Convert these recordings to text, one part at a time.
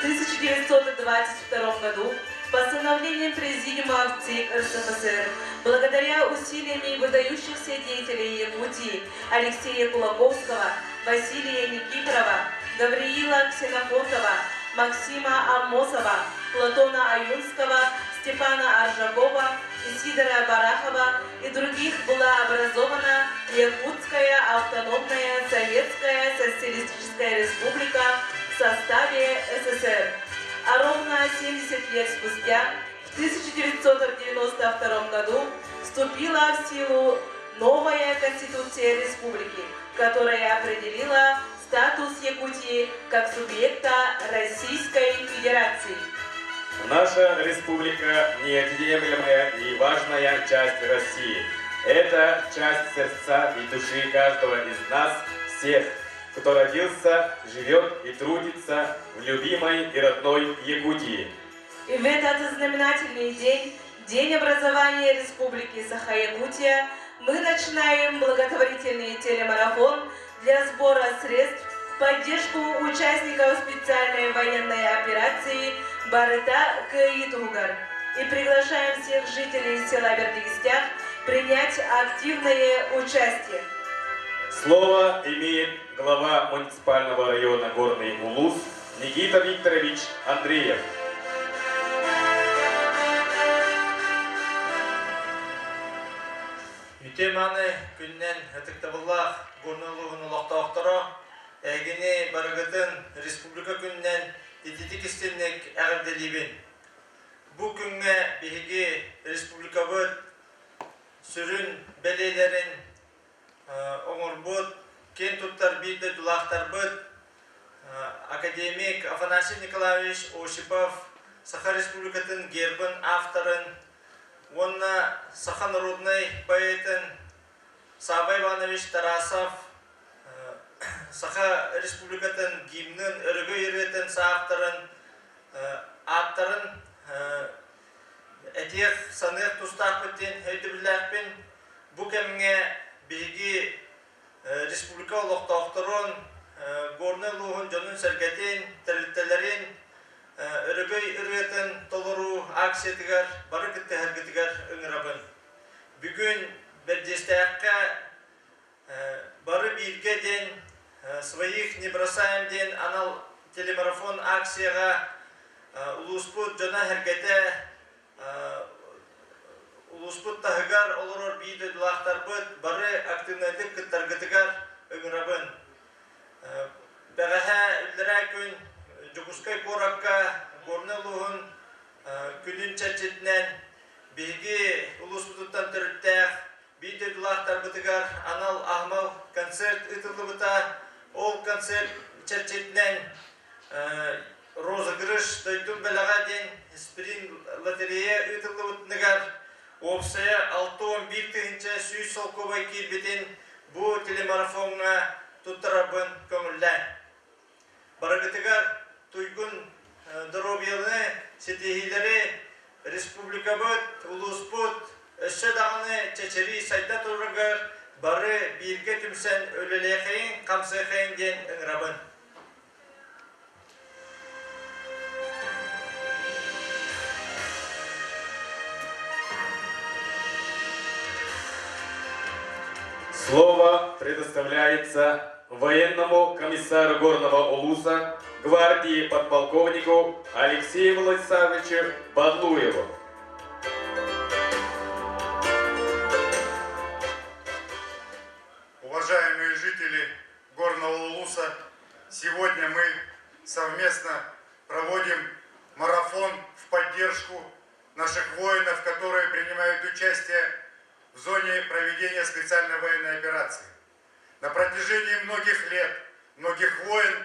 1922 году постановлением Президиума в ЦИК РСФСР благодаря усилиями выдающихся деятелей Якутии Алексея Кулаковского, Василия Никифорова, Гавриила Ксенофонтова, Максима Аммосова, Платона Аюнского, Степана Аржакова, Исидора Барахова и других была образована Якутская автономная Советская Социалистическая Республика в составе СССР. А ровно 70 лет спустя, в 1992 году, вступила в силу новая Конституция Республики, которая определила статус Якутии как субъекта Российской Федерации. Наша республика неотъемлемая и важная часть России. Это часть сердца и души каждого из нас, всех, кто родился, живет и трудится в любимой и родной Якутии. И в этот знаменательный день, День образования Республики Саха-Якутия, мы начинаем благотворительный телемарафон для сбора средств в поддержку участников специальной военной операции «Барыта Кыайыы туһугар» и приглашаем всех жителей села Бердигистях принять активное участие. Слово имеет глава муниципального района Горный Улус Никита Викторович Андреев. Үтүө-мааны күнүнэн ытыктабыллаах Горнай улууһун олохтоохторо, эһигини барыгытын республика күнүнэн ититик истинник эҕэрдэлиибин. Бу күҥҥэ биһиги республикабыт сүрүн бэлиэлэрин оҥорбут, киэн туттар биир дойдулаахтарбыт академик Афанасий Николаевич Осипов Саха Республикатын гербын авторын уонна саха народнай поэтын Савва Иванович Тарасов Саха Республикатын гимнын өрөгөй ырыатын саахтарын ааттарын этиэх, саныах тустаахпыт диэн өйдөбүллээхпин. Бу кэмҥэ биһиги республика олохтоохторун, Горнай улууһун дьонун-сэргэтин, тэрилтэлэрин өрөгөй ырыатын толоруу акциятыгар бары кыттыһаргытыгар ыҥырабын. Бүгүн Бэрдьиэстээххэ бары бииргэ диэн «Своих не бросаем» диэн анал телемарафон акцияҕа улууспут дьоно-сэргэтэ улууспут таһыгар олорор биир дойдулаахтарбыт бары активнайдык кыттаргытыгар ыҥырабын. Бэҕэһээ иллэрээ күн Дьокуускай куоракка Горнай улууһун күнүн чэрчитинэн биһиги улууспутуттан төрүттээх биир дойдулаахтарбытыгар анал аһымал концерт ыытыллыбыта. Ол концерт чэрчитинэн розыгрыш дойдум бэлэҕэ диэн спринт лотерея ыытыллыбытыныгар уопсайа 61 100 солкуобай киирбитин бу телемарафоҥҥа туттарарбын көҥүллээн. Барыгытыгар туйгун доруобуйаны, ситиһиилэри республикабыт, улууспут өссө даҕаны чэчирии сайда турарыгар бары бииргэ түмсэн үлэлиэхэйиҥ, хамсыахайыҥ диэн ыҥырабын. Слово предоставляется военному комиссару Горного Улуса, гвардии подполковнику Алексею Владиславовичу Бадлуеву. Уважаемые жители Горного Улуса, сегодня мы совместно проводим марафон в поддержку наших воинов, которые принимают участие в зоне проведения специальной военной операции. На протяжении многих лет, многих войн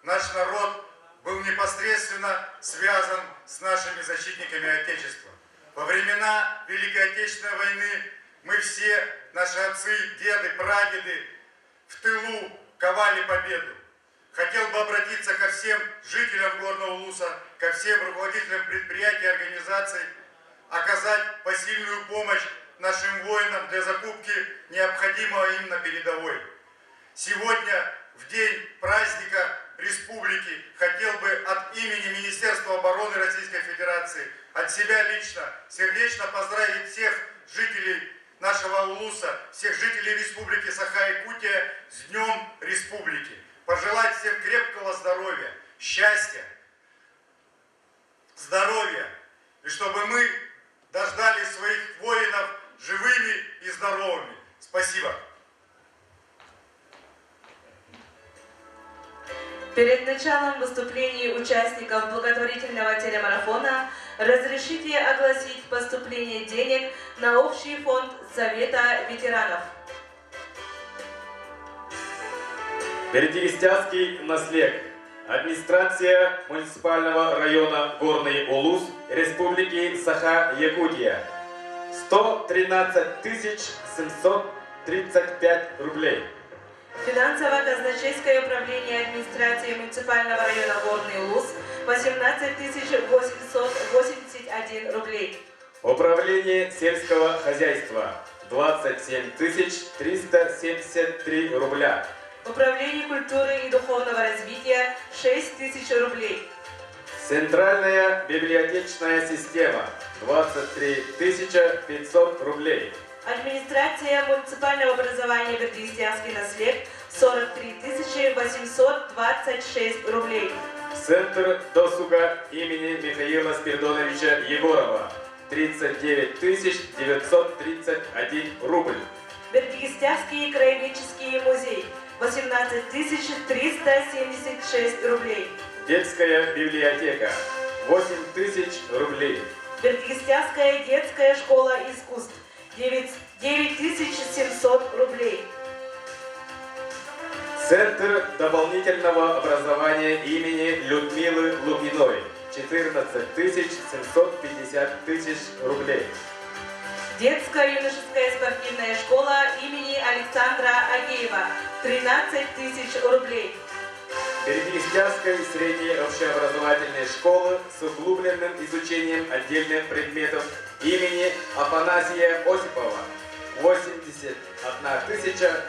наш народ был непосредственно связан с нашими защитниками Отечества. Во времена Великой Отечественной войны мы все, наши отцы, деды, прадеды, в тылу ковали победу. Хотел бы обратиться ко всем жителям Горного Улуса, ко всем руководителям предприятий и организаций, оказать посильную помощь нашим воинам для закупки необходимого им на передовой. Сегодня, в день праздника республики хотел бы от имени Министерства обороны Российской Федерации, от себя лично, сердечно поздравить всех жителей нашего улуса, всех жителей Республики Саха-Якутия с Днем Республики. Пожелать всем крепкого здоровья, счастья, здоровья, и чтобы мы дождались своих воинов живыми и здоровыми. Спасибо. Перед началом выступлений участников благотворительного телемарафона разрешите огласить поступление денег на общий фонд Совета ветеранов. Бердигестянский наслег. Администрация муниципального района Горный Улус Республики Саха-Якутия. 113 735 рублей. Финансово-казначейское управление администрации муниципального района Горный Улус 18 881 рублей. Управление сельского хозяйства 27 373 рубля. Управление культуры и духовного развития 6 тысяч рублей. Центральная библиотечная система 23 500 рублей. Администрация муниципального образования Бердистянский наслед 43 826 рублей. Центр досуга имени Михаила Спиридоновича Егорова 39 931 рубль. Бердигестявский краеведческий музей 18 376 рублей. Детская библиотека 8 тысяч рублей. Бердигестявская детская школа искусств 9 9700 рублей. Центр дополнительного образования имени Людмилы Лукиной 14 750 тысяч рублей. Детская юношеская спортивная школа имени Александра Агеева 13 тысяч рублей. Бердигестявской средней общеобразовательной школы с углубленным изучением отдельных предметов имени Афанасия Осипова 81 тысяча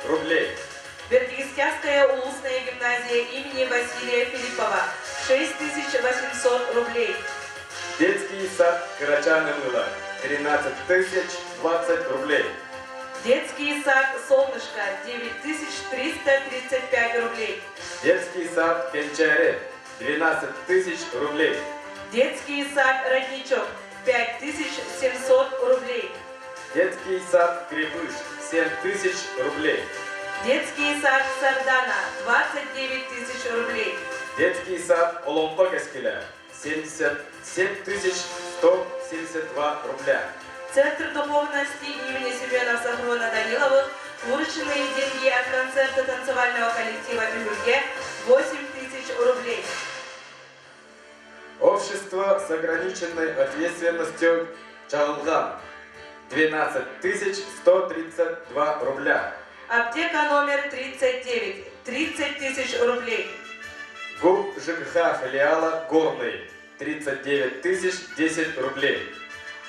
рублей. Бердигестявская улусная гимназия имени Василия Филиппова 6800 рублей. Детский сад Карачаны Мыла 13 тысяч 20 рублей. Детский сад «Солнышко» 9335 рублей. Детский сад Кенчаре 12 тысяч рублей. Детский сад «Родничок» 5700 рублей. Детский сад Крепыш 7 тысяч рублей. Детский сад «Сардана» 29 тысяч рублей. Детский сад Олоҥхо кэскилэ 77 тысяч 172 рубля. Центр духовности имени Семена Сахрона Даниловых вырученные деньги от концерта танцевального коллектива «Бюльге» 8 тысяч рублей. Общество с ограниченной ответственностью Чалган 12 132 рубля. Аптека номер 39 30 тысяч рублей. ГУП ЖКХ филиала Горный 39 тысяч 10 рублей.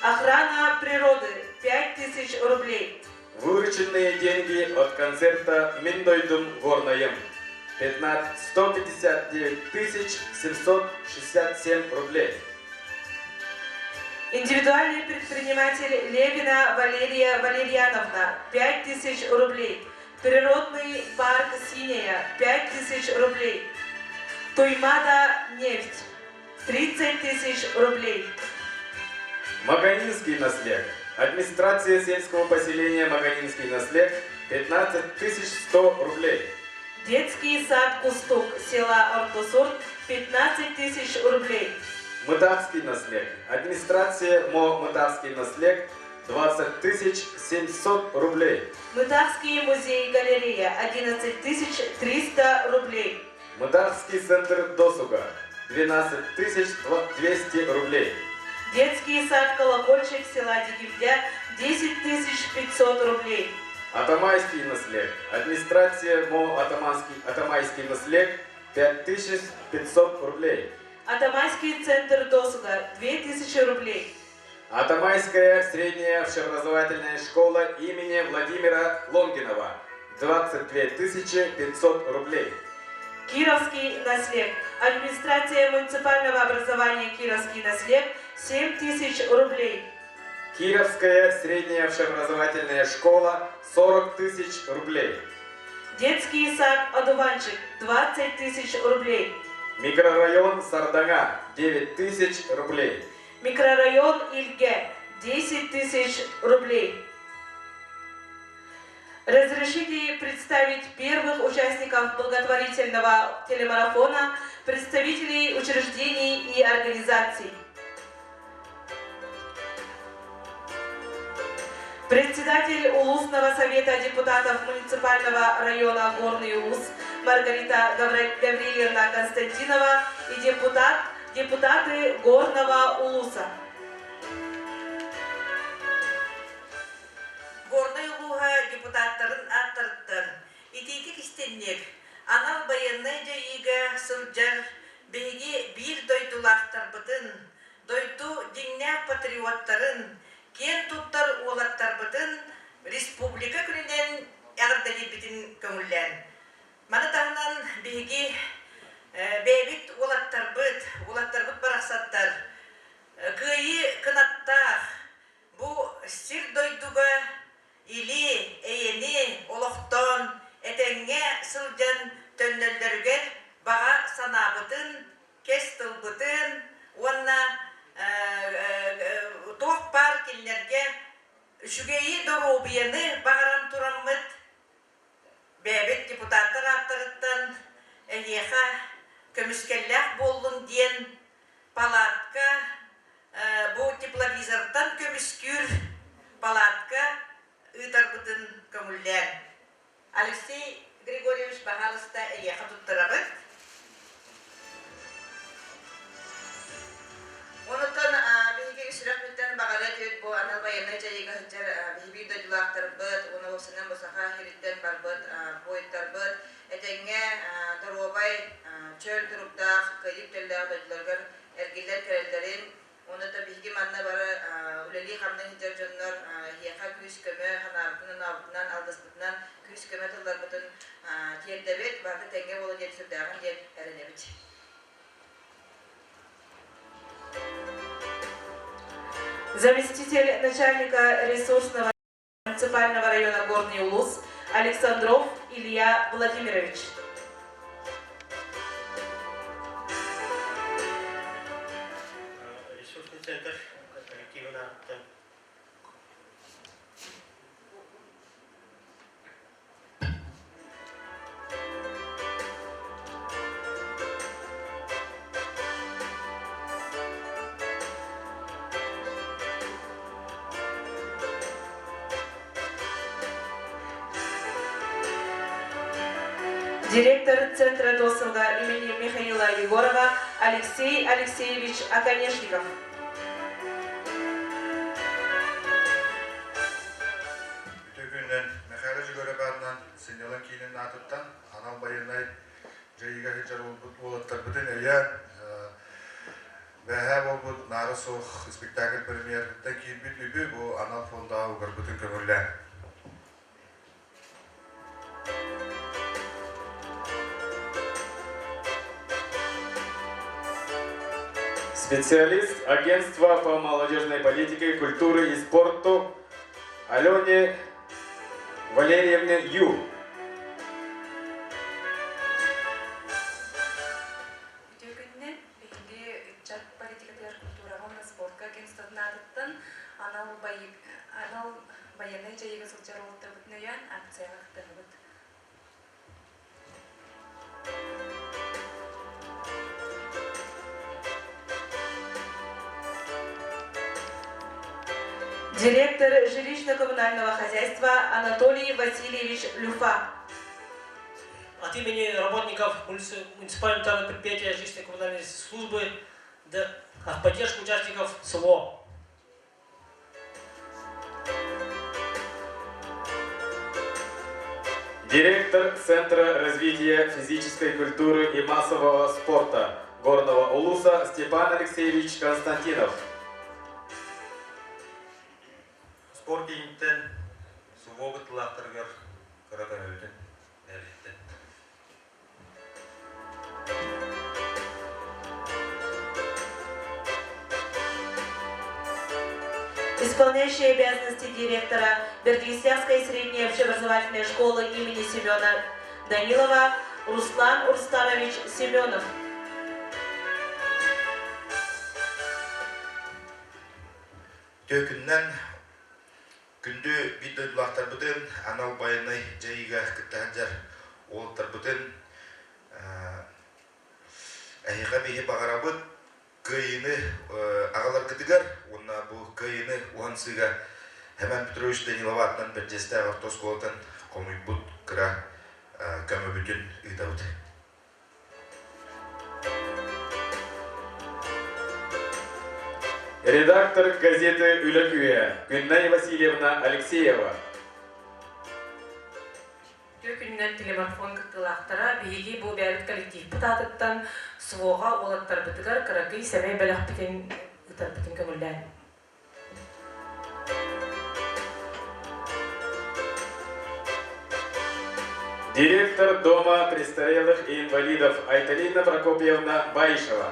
Охрана природы 5 тысяч рублей. Вырученные деньги от концерта Мин дойдум Горнайым 15 159 тысяч 767 рублей. Индивидуальный предприниматель Левина Валерия Валерьяновна 5 тысяч рублей. Природный парк Синяя 5 тысяч рублей. Туймада нефть 30 тысяч рублей. Маганинский наслег. Администрация сельского поселения Маганинский наслег 15 100 рублей. Детский сад Кустук села Ортосурт 15 тысяч рублей. Мытахский наслег. Администрация МО Мытахский наслег 20 700 рублей. Мытахский музей-галерея 11 300 рублей. Мытахский центр досуга 12 200 рублей. Детский сад «Колокольчик» села Дегивдя 10 500 рублей. Атамайский наслег. Администрация МО Атаманский, Атамайский наслег 5500 рублей. Атамайский центр досуга 2000 рублей. Атамайская средняя общеобразовательная школа имени Владимира Лонгинова 22 500 рублей. Кировский наслег. Администрация муниципального образования Кировский наслег 7 тысяч рублей. Кировская средняя общеобразовательная школа 40 тысяч рублей. Детский сад «Одуванчик» 20 тысяч рублей. Микрорайон Сардага 9 тысяч рублей. Микрорайон Ильге 10 тысяч рублей. Разрешите представить первых участников благотворительного телемарафона, представителей учреждений и организаций. Председатель Улусного совета депутатов муниципального района Горный Улус Маргарита Гаврильевна Константинова и депутат, депутаты Горного Улуса. Горнай улууһа депутаттарын ааттарыттан итиитик истинник анал байыаннай дьайыыга сылдьар биһиги биир дойдулаахтарбытын, дойду дьиҥнээх патриоттарын, киэн туттар уолаттарбытын республика күнүнэн эҕэрдэлиирбитин көҥүллээн. Маны таһынан биһиги бэйэбит уолаттарбыт, уолаттарбыт барахсаттар кыайыы кынаттаах Бу сир-дойдуга или, эйэни олохтоон, этэҥҥэ сылдьан төннөллөрүгэр баҕа санаабытын, кэс тылбытын уонна туох баар кинилэргэ үчүгэйи, доруобуйаны баҕаран тураммыт бэйэбит депутаттар ааттарыттан эһиэхэ көмүскэллээх буоллун диэн палатка бу тепловизортан көмүскүүр палатка ыытарбытын көҥүллээн. Алексей Григорьевич, баһаалыста эйиэхэ туттарабыт. Онуттан биһиги сүрэхпиттэн баҕарыа этибит бу анал байыаннай дьайыыга сылдьар биһи биир дойдулаахтарбыт уонна уопсайынан бу Саха сириттэн барбыт буойуттарбыт этэҥҥэ доруобай, чөл туруктаах, кыайыы үктэллээх дойдуларыгар эргиллэр кэлэллэрин уонна да биһиги манна бары үлэлии-хамныы сылдьар дьоннор эһиэхэ күүс-көмө санаабытынан, алгыспытынан күүс-көмө тылларбытын тиэрдэбит, барыта тэҥҥэ буолуо диэн сүрдээҕин диэн эрэнэбит. Заместитель начальника ресурсного муниципального района Горный Улус Александров Илья Владимирович. Ресурсный центр коллективын ааттан Директор Центра досуга имени Михаила Егорова Алексей Алексеевич Оконешников. Үтүө күнүнэн Михаил Жигорев аатынан сынньалаҥ киинин аатыттан анал байыаннай дьайыыга сылдьар уолаттарбытын өйөөн бэҕэһээ буолбут Наара суох спектакль премьератыттан киирбит үбү бу анал фондаҕа угарбытын көҥүллээн. Специалист агентства по молодежной политике, культуре и спорту Алене Валерьевне Ю. Үтүө күнүнэн биһиги ыччат политикатыгар культураҕа уонна спортка агентствотын аатыттан анал, анал байыаннай дьайыыга сылдьар уолаттарбытын өйөөн акцияҕа кыттыһабыт. Директор жилищно-коммунального хозяйства Анатолий Васильевич Люфа. От имени работников муниципального предприятия жилищно-коммунальной службы в поддержку участников СВО. Директор Центра развития физической культуры и массового спорта Горного Улуса Степан Алексеевич Константинов. Спорт киинтэн СВО кыттыылаахтарыгар кыра көмөбүтүн бэриллэн. Исполняющий обязанности директора Бердисевской средней общеобразовательной школы имени Семена Данилова Руслан Урстанович Семенов. Төкүннэн күндү биир дойдулаахтарбытын анал байыаннай дьайыыга кытта сылдьар уолаттарбытын эһиэхэ биһи баҕарабыт кыайыыны аҕаларгытыгар уонна бу кыайыыны уһансыыга Семен Петрович Данилов аатынан Бэрдьиэстээх орто оскуолатын хомуйбут кыра көмөбүтүн ыытабыт. Редактор газеты «Үлэ күүһэ» Күннэй Васильевна Алексеева. Үтүө күнүнэн телемарафон кыттыылаахтара биһиги бу бэйэбит коллективпыт аатыттан СВО-ҕа уолаттарбытыгар кыракый сэмэй бэлэхпитин ыытарбытын көҥүллээн. Директор Дома престарелых и инвалидов Айталина Прокопьевна Баишева.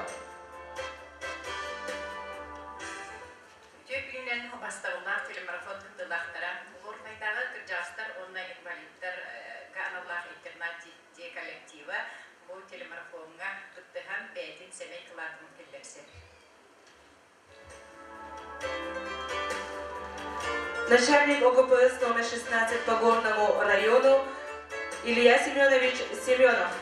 Үтүө күнүнэн бастабыллаах телемарафон кыттыылаахтара, Горнайдааҕы кырдьаҕастар уонна инвалидтарга аналлаах интернат дьиэ коллектива бу телемарафоҥҥа кыттыһан бэйэтин сэмэй кылаатын киллэрсэр. Начальник ОГПС номер 16 по Горному району Илья Семенович Семенов.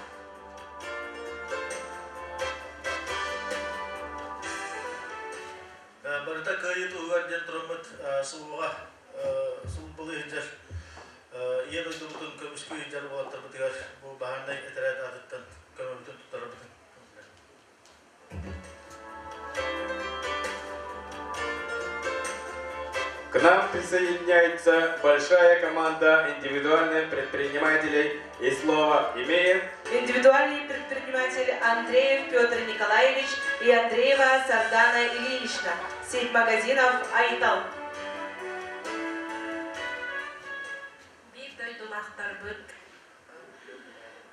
Барыта кыайыы туһугар диэн тураммыт сулууга сулбылыы сылдьар Ийэ дойдубутун көмүскүү сылдьар уолаттарбытыгар бу баһаарынай этэрээт аатыттан көмөбүтүн туттарабытын К нам присоединяется большая команда индивидуальных предпринимателей и слово имеет индивидуальный предприниматель Андреев Петр Николаевич и Андреева Сардана Ильинична, сеть магазинов «Айтал». Биир дойдулаахтарбыт,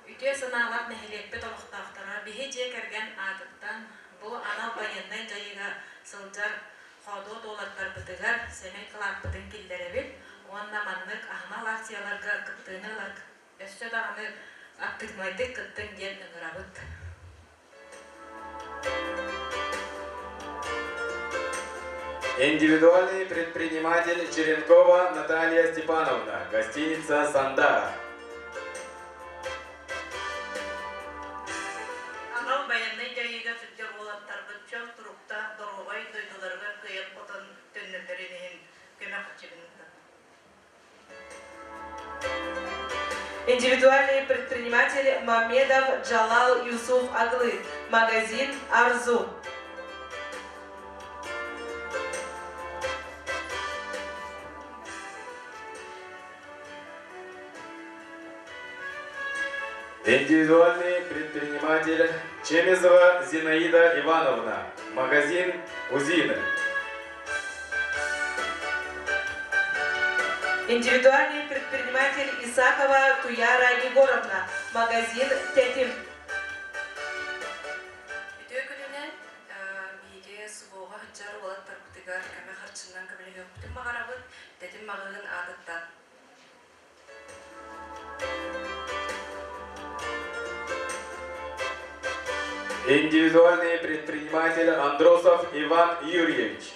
үтүө санаалаах нэһилиэкпит олохтоохторо биһи дьиэ кэргэн аатыттан бу анал байыаннай дьайыыга сылдьар хоодуот уолаттарбытыгар сэмэй кылааппытын киллэрэбит уонна маннык аһымал акцияларга кыттыыны ылар өссө даҕаны актыыбынайдык кыттыҥ диэн ыҥырабыт. Индивидуальный предприниматель Черенкова Наталья Степановна, гостиница «Сандара». Анал байыаннай дьайыыга сылдьар уолаттарбыт чөл туруктаах доруобай дойдуларыгар кыайан-хотон төннөллөрүн иһин көмө харчыбын ыытабын. Индивидуальный предприниматель Мамедов Джалал Юсуф Аглы, магазин «Арзу». Индивидуальный предприниматель Чемезова Зинаида Ивановна, магазин «Узины». Индивидуальный предприниматель Исакова Туяра Егоровна, магазин «Тетим». Үтүө күнүнэн биһиги СВО-ҕа сылдьар уолаттарбытыгар көмө харчынан көмөлөһүөхпүтүн баҕарабыт, Тэтим маҕаһыын аатыттан. Индивидуальный предприниматель Андросов Иван Юрьевич.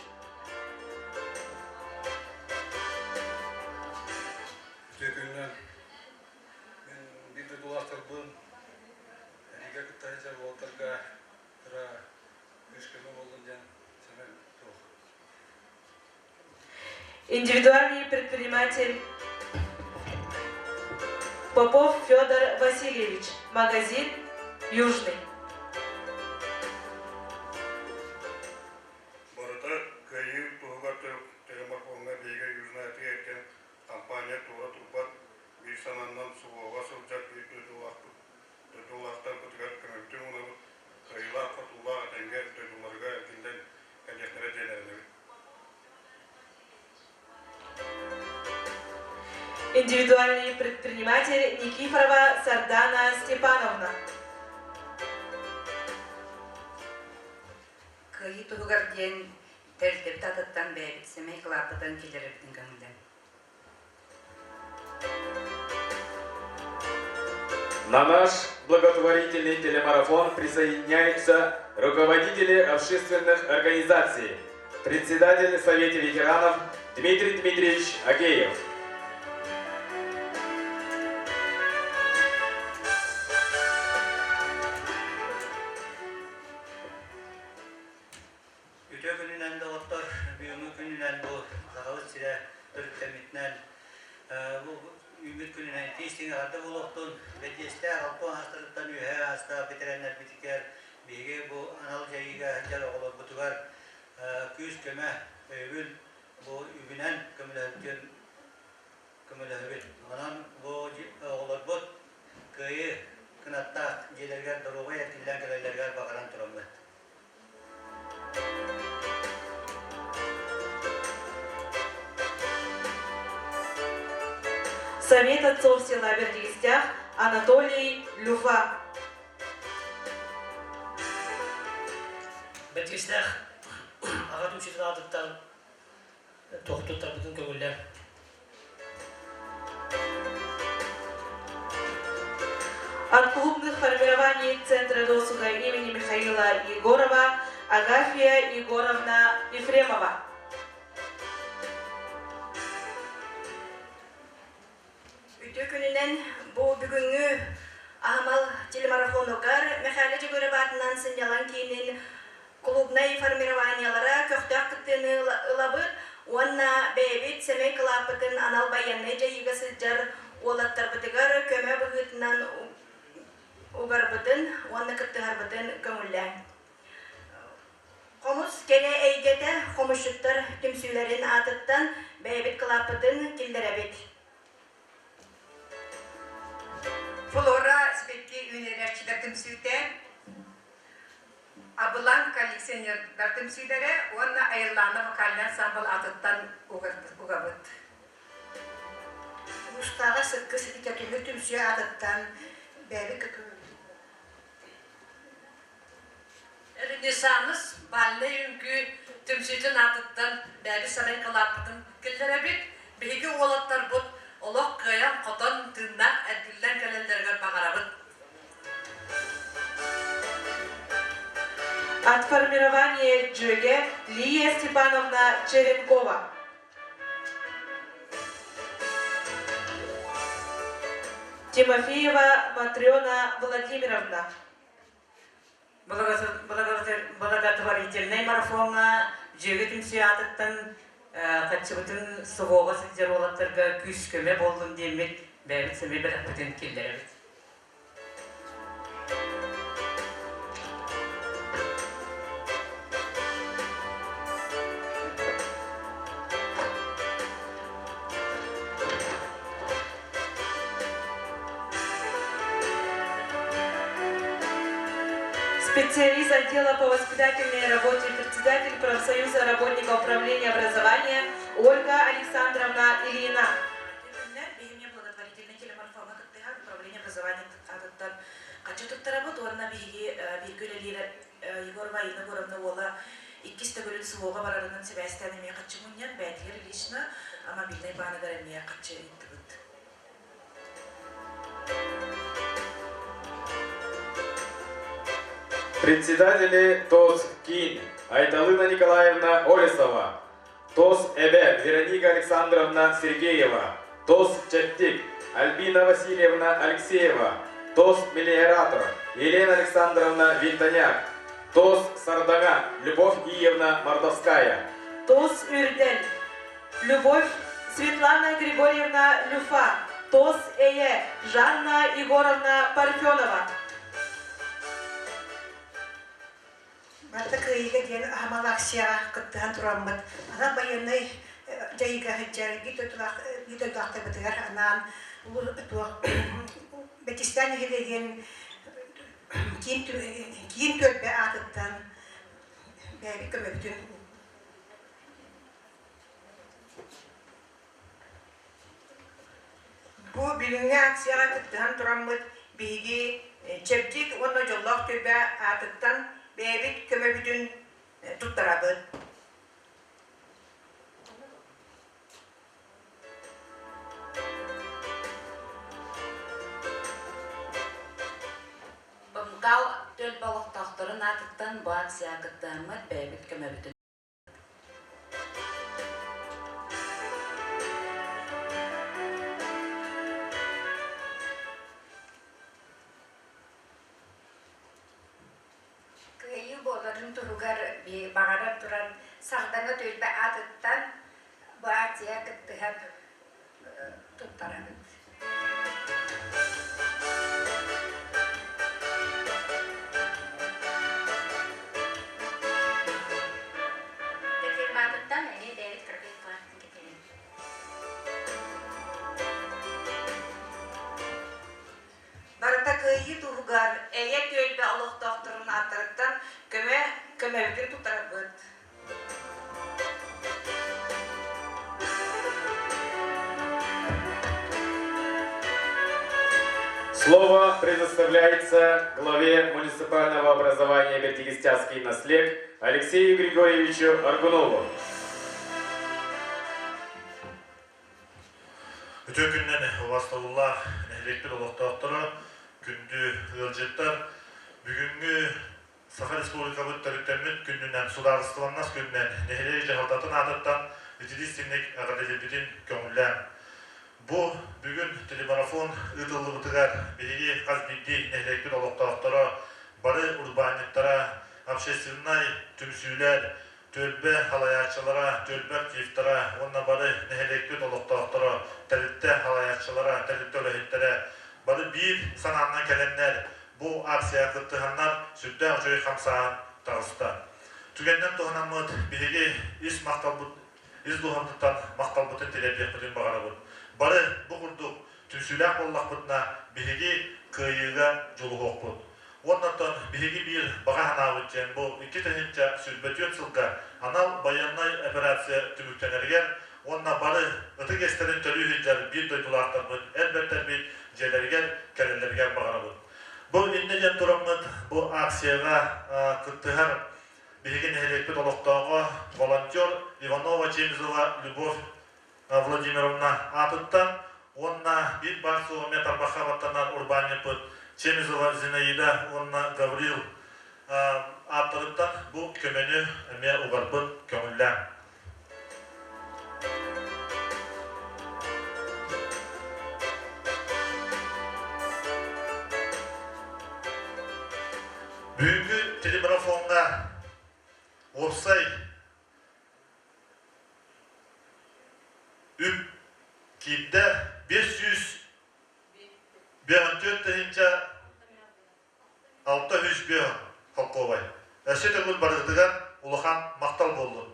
Үтүө күнүнэн мин биир дойдулаахтарбын эһиги кытта сылдьар уолаттарга кыра күүс-көмө буоллун диэн сэмэн туох. Индивидуальный предприниматель Попов Федор Васильевич, магазин «Южный». Барыта кыайыы туһугар телемарафоҥҥа биһиги Южная эргиэн компания туора турбат биир санаанан СВО-ҕа сылдьар биир дойдулаахпыт дойдулаахтарбытыгар көмөбүтүн уунабыт, кыайыылаах-хотуулаах этэҥҥэ дойдуларыгар эргиллэн кэлиэхтэрэ диэн эрэнэбит. Индивидуальный предприниматель Никифорова Сардана Степановна. Кыайыы туһугар диэн Тэрилтэбит аатыттан бэйэбит сэмэй кылааппытын киллэрэрбитин көҥүллэн. На наш благотворительный телемарафон присоединяются руководители общественных организаций, председатель Совета ветеранов Дмитрий Дмитриевич Агеев. Үтүө күнүнэн доҕоттор, бүгүҥҥү күнүнэн бу Сахабыт сирэ төрүттэммитинэн бу үүммүт күнүнэн итии-истиҥ эҕэрдэ буолуохтун. Бэдьиэстээх алпан аастарыттан үөһээ аастаах бэтэрээннэрбитигэр биһиги бу анал дьайыыга сылдьар оҕолорбутугар күүс-көмө, өйөбүл бу үбүнэн көмөлөһүбүтүн көмөлөһөбүт. Онон бу оҕолорбут кыайыы кынаттаах дьиэлэригэр доруобай эргиллэн кэлэллэригэр баҕаран тураммыт. Совет отцов села Бердигистях Анатолий Люфа. Бэрдигистээх аҕа түмсүүтүн аатыттан тохтуттарбытын көҥүллэр. От клубных формирований Центра досуга имени Михаила Егорова Агафья Егоровна Ефремова. Үтүө күнүнэн бу бүгүҥҥү аһымал телемарафонугар Михаил Дьөгүөрөп аатынан сынньалаҥ киинин клубнай формированиелара көхтөөх кыттыыны ылабыт уонна бэйэбит сэмэй кылааппытын анал байыаннай дьайыыга сылдьар уолаттарбытыгар көмө быһыытынан угарбытын уонна кыттыһарбытын көҥүллээҥ. Хомус кэрэ эйгэтэ хомусчуттар түмсүүлэрин аатыттан бэйэбит кылааппытын киллэрэбит. Флора сибэкки үүнэрээччилэр түмсүүтэ, Абылаҥ коллекционердар түмсүүлэрэ уонна Айыллаана вокальнай ансамбл аатыттан угабыт. Улуустааҕы сыккыс литературнай түмсүү аатыттан бэйэбит Ренессанс бальнай үҥкүү түмсүүтүн аатыттан бэйэбит сарай кылааппытын киллэрэбит. Биһиги уолаттарбыт олох кыайан-хотон, тыыннаах эргиллэн кэлэллэригэр баҕарабыт. От формирования Джөге Лия Степановна Черенкова. Тимофеева Матрена Владимировна. Благотворительнай марафоҥҥа Дьүөгэ түмсүү аатыттан хаччыбытын СВО-ҕа сылдьар уолаттарга күүс-көмө буоллун диэммит бэйэбит сэмэй бэлэхпитин киллэрэбит. Специалист отдела по воспитательной работе, председатель профсоюза работников управления образования Ольга Александровна Ильина. Биһиги благотворительный телемарафоҥҥа кыттыһан управление образования аатыттан хаччы туттарабыт уонна биһиги бииргэ үлэлиир Егорова Айыына Егоровна уола иккис төгүлүн СВО-ҕа барарынан сибээстээн эмиэ хаччы мунньан бэйэтигэр лично мобильнай бааныгар эмиэ хаччы ыыттыбыт. Председатели ТОС КИН Айталына Николаевна Олесова, ТОС ЭБЭ Вероника Александровна Сергеева, ТОС Чептик Альбина Васильевна Алексеева, ТОС Мелиоратор Елена Александровна Винтоняк, ТОС Сардага Любовь Иевна Мордовская. ТОС Үрдэл Любовь Светлана Григорьевна Люфа, ТОС Эйэ Жанна Егоровна Парфенова. Барыта кыайыыга диэн аһымал акцияҕа кыттыһан тураммыт, анал байыаннай дьайыыга сылдьар биир дойдулаахтарбытыгар анаан туох Бэтистээн нэһилиэгин киин түөлбэ аатыттан бэйэбит көмөбүтүн Бу бүгүҥҥү акцияҕа кыттыһан тураммыт биһиги Чэбдик уонна Дьоллоох түөлбэ аатыттан бэйэбит көмөбүтүн туттарабыт. аатыттан бу акцияҕа кыттыһаммыт бэйэбит көмөбүтүн Кыайыы буоларын туһугар баҕаран туран Сардаҥа түөлбэ аатыттан бу акция кыттыһан туттарабыт. Фирмабыттан эмиэ бэйэбит кыракый кылааттан кэтэһэбит. Барыта кыайыы туһугар эйэ түөлбэ олохтоохторун ааттарыттан көмө көмөбүтүн туттарабыт. Слово предоставляется главе муниципального образования Бертигистянский наслег Алексею Григорьевичу Аргунову. Үтүө күннэн убастабыллаах нэһилиэкпит олохтоохторо, күндү ыалдьыттар, бүгүҥҥү Саха Республикабыт төрүттэммит күнүнэн, судаарыстыбаннас күнүнэн нэһилиэк дьаһалтатын аатыттан итилиистинник эҕэрдэлиирбитин көҥүллээн. Бу бүгүн телемарафон ыытыллыбытыгар биһиги хас биирдии нэһилиэкпит олохтоохторо, бары урбаанньыттара, общественнай түмсүүлэр, түөлбэ халайааччылара, түөлбэ активтара уонна бары нэһилиэкпит олохтоохторо, тэрилтэ халайааччылара, тэрилтэ үлэһиттэрэ бары биир санаанан кэлэннэр бу акцияҕа кыттыһаннар сүрдээх үчүгэй хамсааһын таҕыста. Түгэнинэн туһанаммыт биһиги ис махталбыт ис дууһабытыттан махталбытын тириэрдиэхпитин баҕарабыт. Бары бу курдук түмсүүлээх буоллахпытына биһиги кыайыыга дьулуһуохпут. Уонна оттон биһиги биир баҕа санаабыт диэн бу 2024 сылга анал байыаннай операция түмүктэнэригэр уонна бары ытык иэстэрин төлүү сылдьар биир дойдулаахтарбыт, эр бэртэрбит дьиэлэригэр кэлэллэригэр баҕарабыт. Бу иннэ диэн тураммыт бу акцияҕа кыттыһар биһиги нэһилиэкпит олохтооҕо волонтер Иванова Чемизова Любовь Владимировна аатыттан уонна биир баар суоҕа эмиэ тарбахха баттанар урбаанньыппыт Чемизова Зинаида уонна Гаврил ааттарыттан бу көмөнү эмиэ угарбын көҥүллээҥ. Бүгүҥҥү телемарафоҥҥа уопсай үп киирдэ 554 тыһыынча 605 холкуобай. Өссө төгүл барыгытыгар улахан махтал буоллун.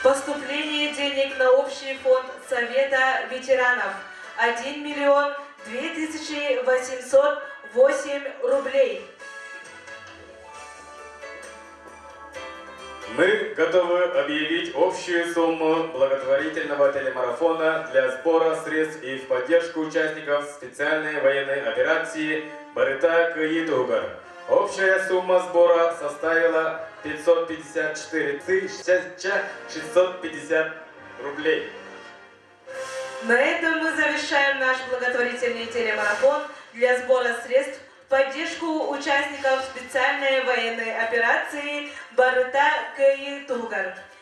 Поступление денег на общий фонд Совета ветеранов 1 миллион 2808 рублей. Мы готовы объявить общую сумму благотворительного телемарафона для сбора средств и в поддержку участников специальной военной операции «Барыта Кыитугар». Общая сумма сбора составила 554 650 рублей. На этом мы завершаем наш благотворительный телемарафон для сбора средств в поддержку участников специальной военной операции «Барыта Кыйы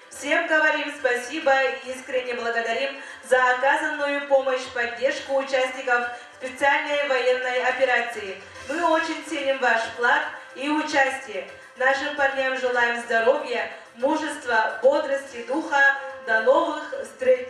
Всем говорим спасибо и искренне благодарим за оказанную помощь в поддержку участников специальной военной операции. Мы очень ценим ваш вклад и участие. Нашим парням желаем здоровья, мужества, бодрости духа. До новых встреч!